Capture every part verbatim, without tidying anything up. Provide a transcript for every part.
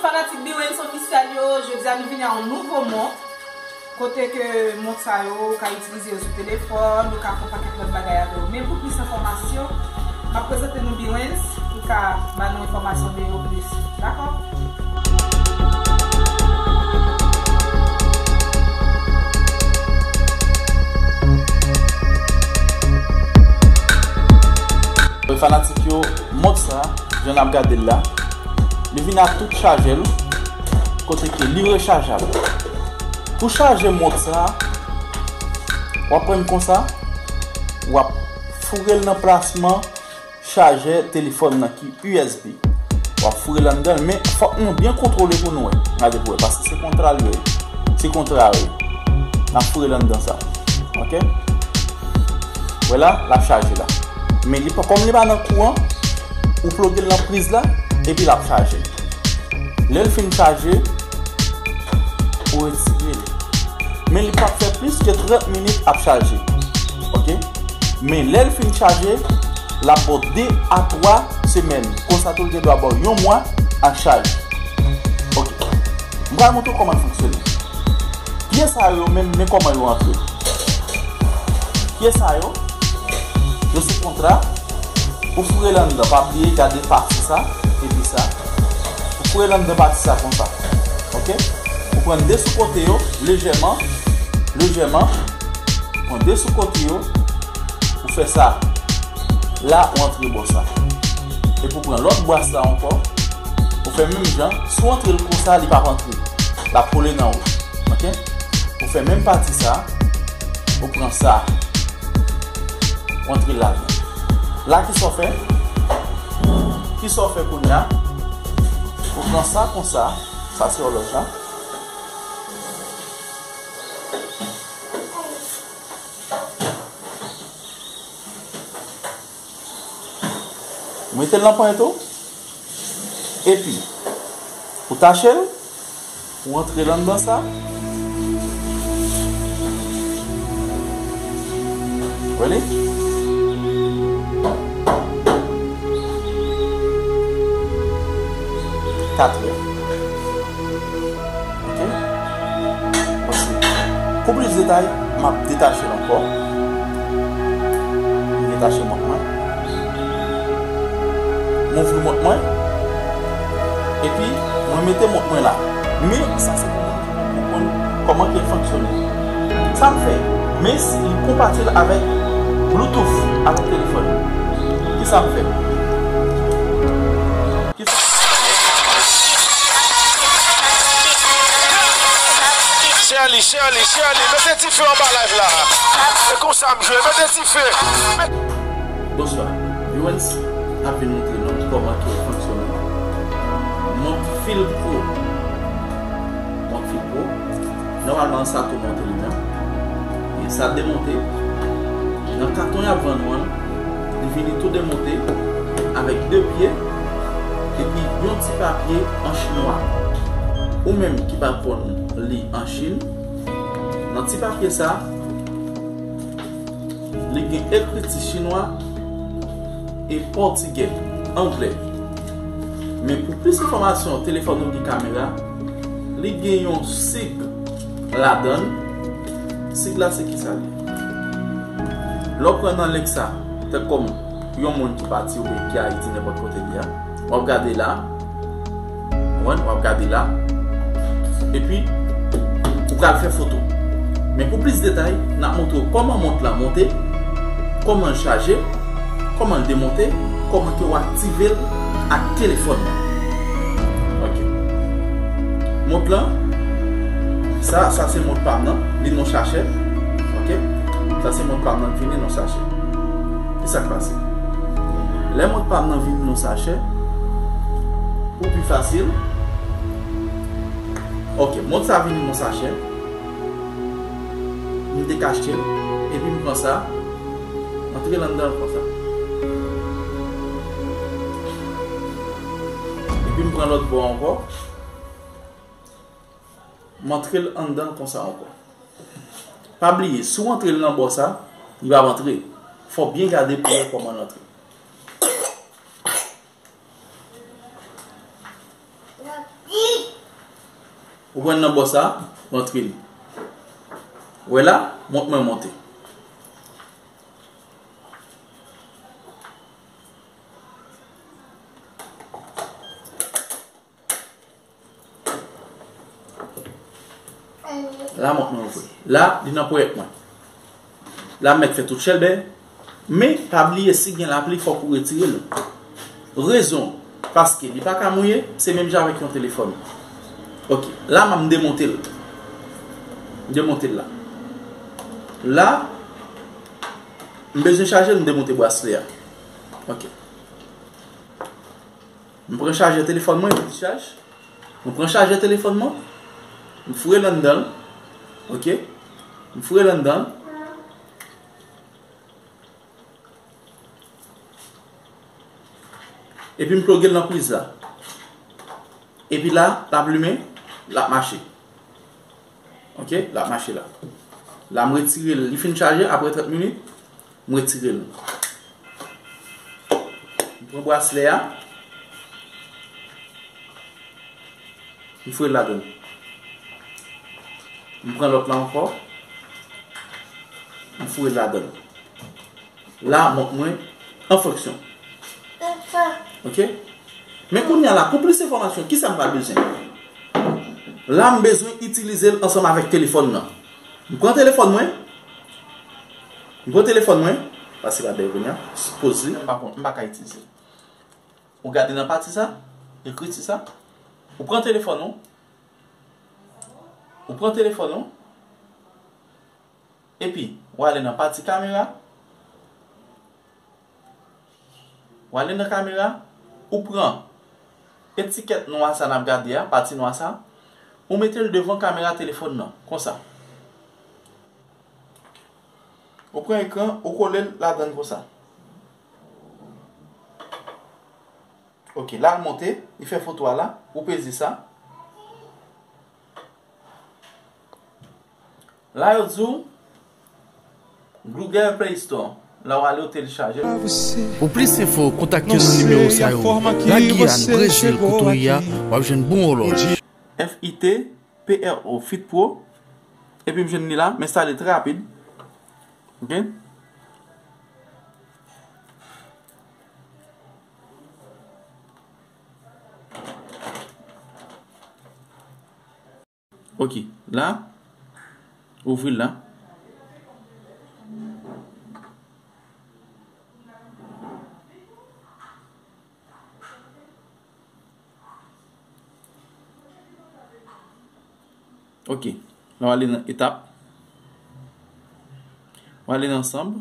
Fanatik Bewens Official yo, jodi a nou vini a yon nouvo mont. Kote ke mont sa yo, ou ka itilize yo sou telefòn, ou ka fè yon pakèt lòt bagay avè yo. Men pou plis enfòmasyon, m ap prezante nou Bewens, pou ka ba nou enfòmasyon de yo plis. Dakò? Fanatik yo, mont sa, jan n ap gade l la, li vin ak tout chajè l, kote ke li rechajab. Pou chaje mont sa, w ap pran l konsa, w ap foure l nan plasman chajè telefòn nan ki U S B. W ap foure l anndan l, men fòk nou byen kontwole pou nou wè. Gade pou wè, paske se kontra l ye. Se kontra l ye. N ap foure l anndan sa. Ok? Wè la, l ap chaje la. Men li pa, kòm li pa nan kouran, ou ploge l nan priz la, epi l ap chaje. Lè l fin chaje, ou retire l. Men li p ap fè plis ke trant minit ap chaje. Ok? Men lè l fin chaje, l ap ba w de a twa semèn. Konsa tou, l gen dwa ba w yon mwa ak chaj. Ok. M pral montre w kòman l fonksyone. Pye sa yo menm, men kòman yo antre. Pye sa yo, yo se kontra. Ou foure l anndan, pa bliye gade pati sa, epi sa. Ou foure l anndan pati sa konsa. Ok? Ou pran de sou kote yo, lejèman, lejèman. Pran de sou kote yo, ou fè sa. La, ou antre bò sa. Epi ou pran lòt bò sa ankò, ou fè menm jan. Si w antre l konsa, li p ap antre. L ap kole nan ou. Ok? Ou fè menm pati sa, ou pran sa. Ou antre l ladan. La, kisa w fè? Kisa w fè kounye a? Ou pran sa konsa. Sa se òlòj la. Ou mete l nan ponyèt ou. Epi, ou tache l, ou antre l anndan sa. Ready? Katriyèm. Ok? Paske, pou plis detay, m ap detache l ankò. M detache mont mwen. M ouvri mont mwen. Epi, mwen mete mont mwen la. Men, sa se pou moun ki poko konn kòman ke l fonksyone. Sa m fè, men si li konpatib avèk Bluetooth, avèk telefòn. Kisa m fè? Kisa Shirley, Shirley, Shirley, mete dife anba live la. E konsa m jwe, mete dife. Bonswa. Bewens ap vin montre nou kòman ke l fonksyone. Mont Fil Pro. Mont Fil Pro. Nòmalman, sa tou monte li menm. E sa demonte. Nan katon y ap vann ou an, li vini tou demonte avèk de pye epi yon ti papye an chinwa. Ou menm ki pa konn li an Chin, nan ti papye sa, li gen ekriti chinwa e pòtigè, anglè. Men pou plis enfòmasyon, telefòn nou gen kamera, li gen yon sig ladan l. Sig la se kisa l ye? Lè w pran nan link sa, tankou yon moun ki pati oubyen ki Ayiti, nenpòt kote li ye a, w ap gade la, konprann, w ap gade la. Epi, ou pral fè foto. Men pou plis detay, n ap montre w kòman mont lan monte, kòman l chaje, kòman l demonte, kòman ke w aktive l ak telefòn nan. Ok. Mont lan, sa, sa se mont pa m nan, li nan sachè. Ok. Sa se mont pa m nan ki vini nan sachè. Kisa k pase? Lè mont pa m nan vini nan sachè, pou pi fasil. Ok, mont sa vini nan sachè. M dekache l, epi m pran sa, m antre l anndan l konsa. Epi m pran lòt bò ankò, m antre l anndan l konsa ankò. Pa bliye, si w antre l nan bò sa, li p ap antre. Fò w byen gade pou w wè kòman l antre. Ou pran nan bò sa, ou antre li. Ou wè la, mont mwen monte. La, mont mwen ouvri. La, li nan ponyèt mwen. La, m mèt fè tout chèlbè. Men, pa bliye, si gen lapli, fòk ou retire l. Rezon, paske li pa ka mouye, se menm jan avèk yon telefòn. Ok, la, m ap demonte l. M demonte l la. La, m bezwen chaje l, m demonte braslè a. Ok. M pran chajè telefòn mwen, yon ti chaj. M pran chajè telefòn mwen. M foure l anndan l. Ok. M foure l anndan l. Epi m ploge l nan priz la. Epi la, l ap limen, l ap mache. Ok, l ap mache la. La, m retire l. Li fin chaje, apre trant minit, m retire l. M pran braslè a. M foure l ladann. M pran lòt la ankò. M foure l ladann. La, mont mwen an fonksyon. Ok? Men kounye a la, pou plis enfòmasyon, kisa m pral bezwen? La, m bezwen itilize l ansanm avèk telefòn nan. M pran telefòn mwen. M pran telefòn mwen. Pase la dèyè kounye a. Poze li. M pa konn, m pa ka itilize l. Ou gade nan pati sa, ekriti sa. Ou pran telefòn ou. Ou pran telefòn ou. Epi, ou ale nan pati kamera. Ou ale nan kamera. Ou pran etikèt nwa sa n ap gade a, pati nwa sa. Ou mete l devan kamera telefòn nan, konsa. Ou pran ekran, ou kole l ladann konsa. Ok, la l monte, li fè foto a la, ou peze sa. La yo di w, Google Play Store, la w ale w telechaje l. Pou plis enfo, kontakte nou nimewo sa yo. La Giyàn, Brezil, kote w ye a, w ap jwenn bon òlòj. F I T, P R O, Fit Pro. Epi m jwenn li la, m enstale l trè rapid. Ok? Ok, la, ouvri l la. Ok. La w ale nan etap. W ale nan ansanm.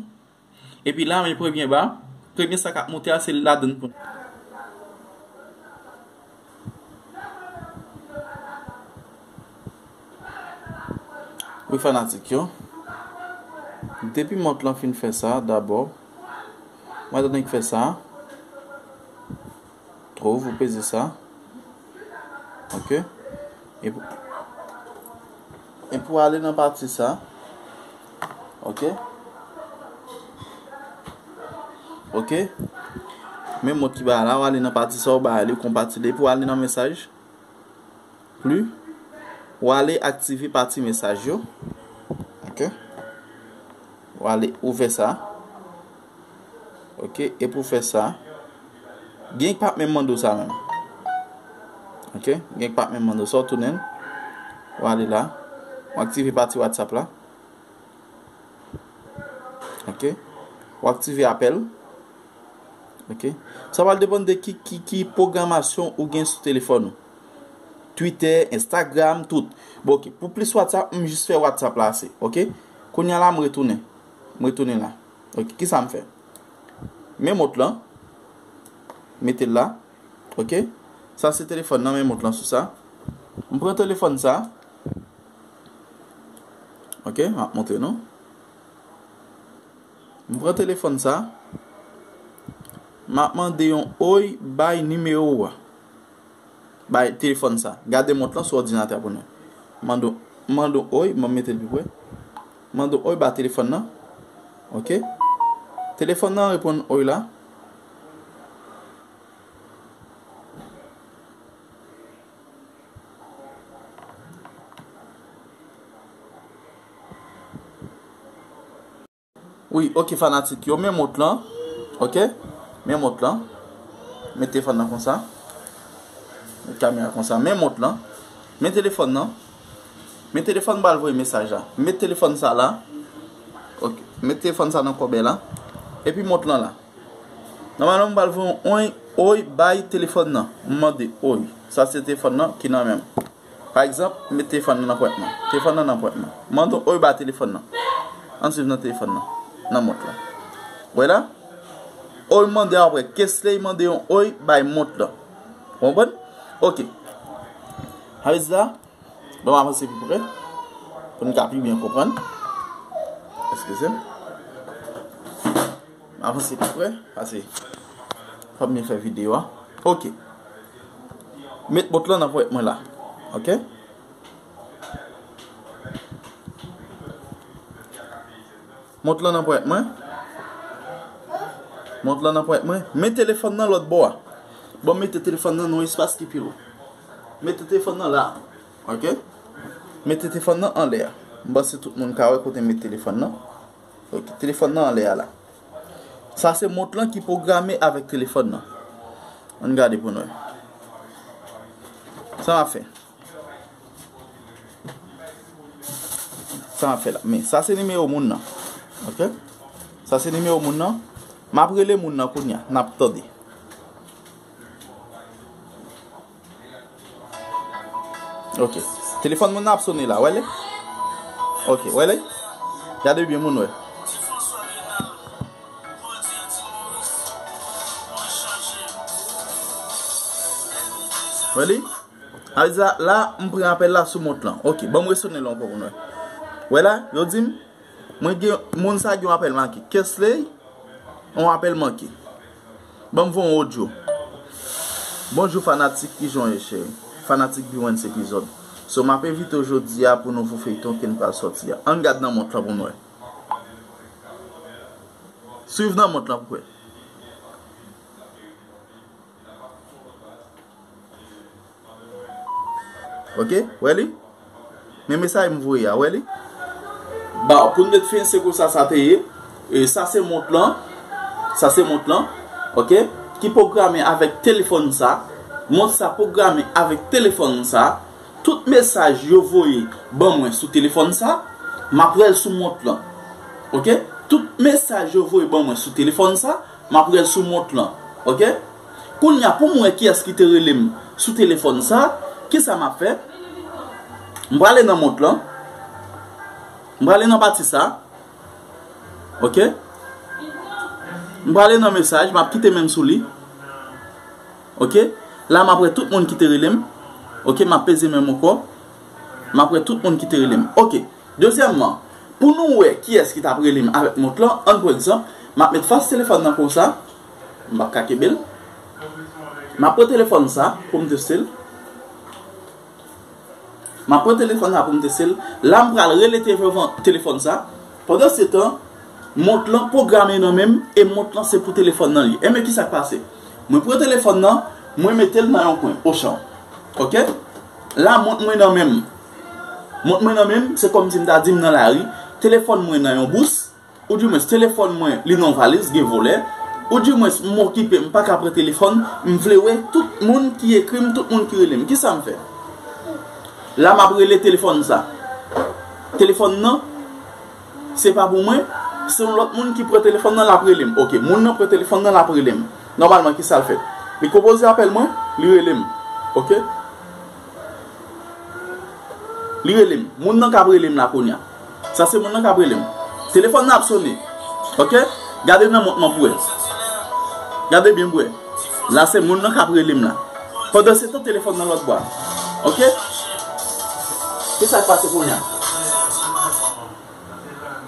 Epi la, men premye ba. Premye sa k ap monte a, se ladann pou. Wi, fanatik yo. Depi mont lan fin fè sa, dabò. Mwen, tann fè sa. Twouve, ou peze sa. Ok. Epi, epi w ale nan pati sa. Ok. Ok. Men mont ki ba la, w ale nan pati sa, w ba li, w konpati li, epi w ale nan mesaj. Pli, w ale aktive pati mesaj yo. Ok. W ale ouvè sa. Ok, e pou fè sa, gen k p ap menm mande w sa menm. Ok, gen k p ap menm mande w sa, w tounen l. W ale la, w aktive pati WhatsApp la. Ok, w aktive apèl. Ok, sa pral depann de ki, ki, ki pwogramasyon ou gen sou telefòn ou. Twitter, Instagram, tout. Bon, ok, pou plis WhatsApp, m jis fè WhatsApp la ase. Ok, kounye a la, m retounen. M retounen la. Ok, kisa m fè? Men mont lan. Mete l la. Ok. Sa se telefòn nan, men mont lan sou sa. M pran telefòn sa. Ok, m ap montre nou. M pran telefòn sa. M ap mande yon oy bay nimewo a. Bay telefòn sa. Gade mont lan sou òdinatè pou nou. Mande, mande oy, mwen mete l pi pre. Mande oy ba telefòn nan. Ok. Telefòn nan reponn oy la. Wi, ok, fanatik yo, men mont lan. Ok? Men mont lan. Men telefòn nan konsa. Men kamera konsa. Men mont lan. Men telefòn nan. Men telefòn m pral voye mesaj la. Met telefòn sa la. Ok. Met telefòn sa nan kòbèy la. Epi mont lan la. Nòmalman, m pral voye yon oy, oy bay telefòn nan. M mande oy. Sa se telefòn nan ki nan men m. Pa egzanp, m met telefòn nan nan pwent mwen. Telefòn nan nan pwent mwen. M mande yon oy bay telefòn nan. Ann swiv nan telefòn nan. Nan mont lan. Wè la? Oy mande apre. Kesley mande yon oy bay mont lan. Ou konprann? Ok. Sa vle di la, ban m avanse pi pre. Pou n ka pi byen konprann. Eskize m. M avanse pi pre. Pase. Fò m byen fè videyo a. Ok. Met mont lan nan pwent mwen la. Ok? Mont lan nan pwent mwen. Mont lan nan pwent mwen. Men telefòn nan lòt bò a. Bon, mete telefòn nan nan yon espas ki pi lwen. Mete telefòn nan la. Ok? Mete telefòn nan anlè a. M panse tout moun ka wè kote m met telefòn nan. Ok, telefòn nan anlè a la. Sa se mont lan ki pwograme avèk telefòn nan. Ann gade pou n wè. Sa m ap fè. Sa m ap fè la. Men, sa se nimewo moun nan. Ok? Sa se nimewo moun nan. M ap rele moun nan kounye a. N ap tande. Ok. Telefòn moun nan ap sone la, wè li? Ok, wè li? Gade byen moun wè. Wè li? Sa vle di la, la, m pran apèl la sou mont lan. Ok, ban m resone l ankò pou nou wè. Wè la, yo di m, mwen gen, moun sa gen yon apèl manke. Kesley, yon apèl manke. Ban m voye yon odyo. Bonjou fanatik, kijan w ye cheri? Fanatik B one epizòd. So, m ap envite w jodi a pou nouvo feyton ke n pral sòti a. Ann gad nan mont lan pou nou wè. Swiv nan mont lan pou wè. Ok, wè li? Men mesaj m voye a, wè li? Bon, pou n met fen, se konsa sa te ye. E sa se mont lan. Sa se mont lan. Ok? Ki pwograme avèk telefòn sa. Mont sa pwograme avèk telefòn sa. Tout mesaj yo voye ban mwen sou telefòn sa, m ap wè l sou mont lan. Ok? Tout mesaj yo voye ban mwen sou telefòn sa, m ap wè l sou mont lan. Ok? Kounye a, pou m wè kiyès ki te rele m sou telefòn sa, kisa m ap fè? M prale nan mont lan. M prale nan pati sa. Ok? M prale nan mesaj, m ap kite men m sou li. Ok? La, m ap wè tout moun ki te rele m. Ok? M ap peze men m ankò. M ap wè tout moun ki te rele m. Ok. Dezyèmman, pou nou wè kiyès ki t ap rele m avèk mont lan, ann pran egzanp, m ap met fas telefòn nan konsa. M p ap ka kenbe l. M ap pran telefòn sa pou m teste l. M ap pran telefòn sa pou m teste l. La, m pral rele telefòn, telefòn sa. Pandan se tan, mont lan pwograme nan men m e mont lan se pou telefòn nan li. Enben, kisa k pase? Mwen pran telefòn nan, mwen mete l nan yon kwen, ochan. Ok? La, mont mwen nan men m. Mont mwen nan men m, se kòmsi m ta di m nan lari. Telefòn mwen nan yon bous. Oudimwens, telefòn mwen, li nan valiz, gen vòlè. Oudimwens, m okipe, m pa ka pran telefòn, m vle wè tout moun ki ekri m, tout moun ki rele m. Kisa m fè? La, m ap rele telefòn sa. Telefòn nan, se pa pou mwen, se yon lòt moun ki pran telefòn nan, l ap rele m. Ok, moun nan pran telefòn nan, l ap rele m. Nòmalman, kisa l fè? Li konpoze apèl mwen, li rele m. Ok? Li rele m. Moun nan k ap rele m la kounye a. Sa se moun nan k ap rele m. Telefòn nan ap sone. Ok? Gade nan mont lan pou wè. Gade byen pou wè. La se moun nan k ap rele m la. Pandan se tan telefòn nan lòt bò a. Ok? Kisa k pase kounye a?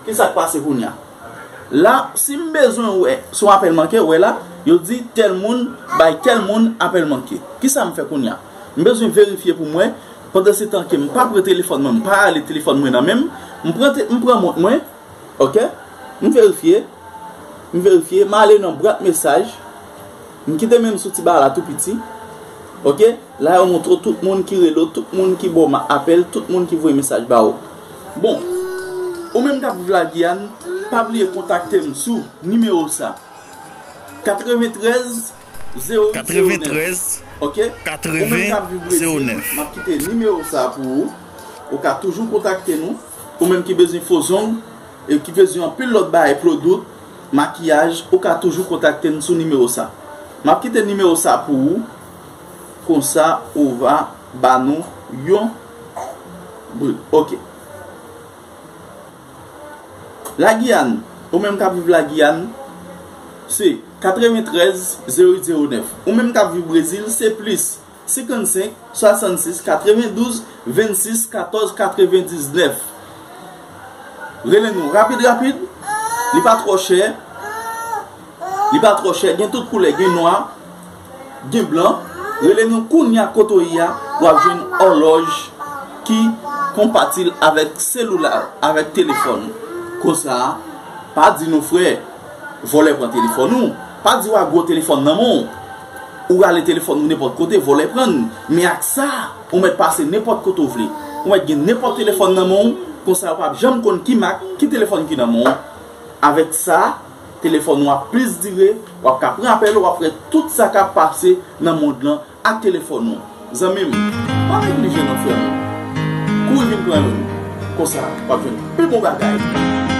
Kisa k pase kounye a? La, si m bezwen wè, si yon apèl manke, wè la, yo di tèl moun bay tèl moun apèl manke. Kisa m fè kounye a? M bezwen verifye pou m wè, pandan se tan ke m pa pran telefòn mwen, m pa rale telefòn mwen nan men m, m pran te-, m pran mont mwen, ok? M verifye, m verifye, m ale nan bwat mesaj, m kite men m sou ti bagay la tou piti, ok? La, yo montre w tout moun ki rele w, tout moun ki ba w ma-, apèl, tout moun ki voye mesaj ba w. Bon, Ou menm k ap viv Lagiyàn, pa bliye kontakte m sou nimewo sa, katreventrèz zewo uit zewo nèf. Katreventrèz, ok? Ou menm k ap viv Brezil, m ap kite nimewo sa pou ou. Ou ka toujou kontakte nou. Ou menm ki bezwen fo zong e ki bezwen anpil lòt bagay, pwodout, makiyaj, ou ka toujou kontakte n sou nimewo sa. M ap kite nimewo sa pou ou. Konsa, ou va ba nou yon bri. Ok. Lagiyàn, ou menm k ap viv Lagiyàn, se katreventrèz zewo uit zewo nèf. Ou menm k ap viv Brezil, se plis senkannsenk swasannsis katrevendouz vennsis katòz katrevendiznèf. Rele nou rapid rapid, li pa twò chè, li pa twò chè, gen tout koulè, gen nwa, gen blan. Rele nou kounye a, kote w ye a, w ap jwenn òlòj ki konpatil avèk seloula, avèk telefòn. Konsa, pa di nou frè, vòlè pran telefòn ou. Pa di w a gwo telefòn nan men w. Ou rale telefòn ou nenpòt kote, vòlè pran l. Men ak sa, ou mèt pase nenpòt kote w vle. Ou mèt gen nenpòt telefòn nan men w, konsa yo p ap janm konn ki mak, ki telefòn ki nan men w. Avèk sa, telefòn ou ap plis dire, w ap ka pran apèl, w ap wè tout sa k ap pase nan mond lan ak telefòn ou. Zanmi m, pa neglije non frè m. Kouri vin pran youn. Konsa, w ap jwenn pi bon bagay.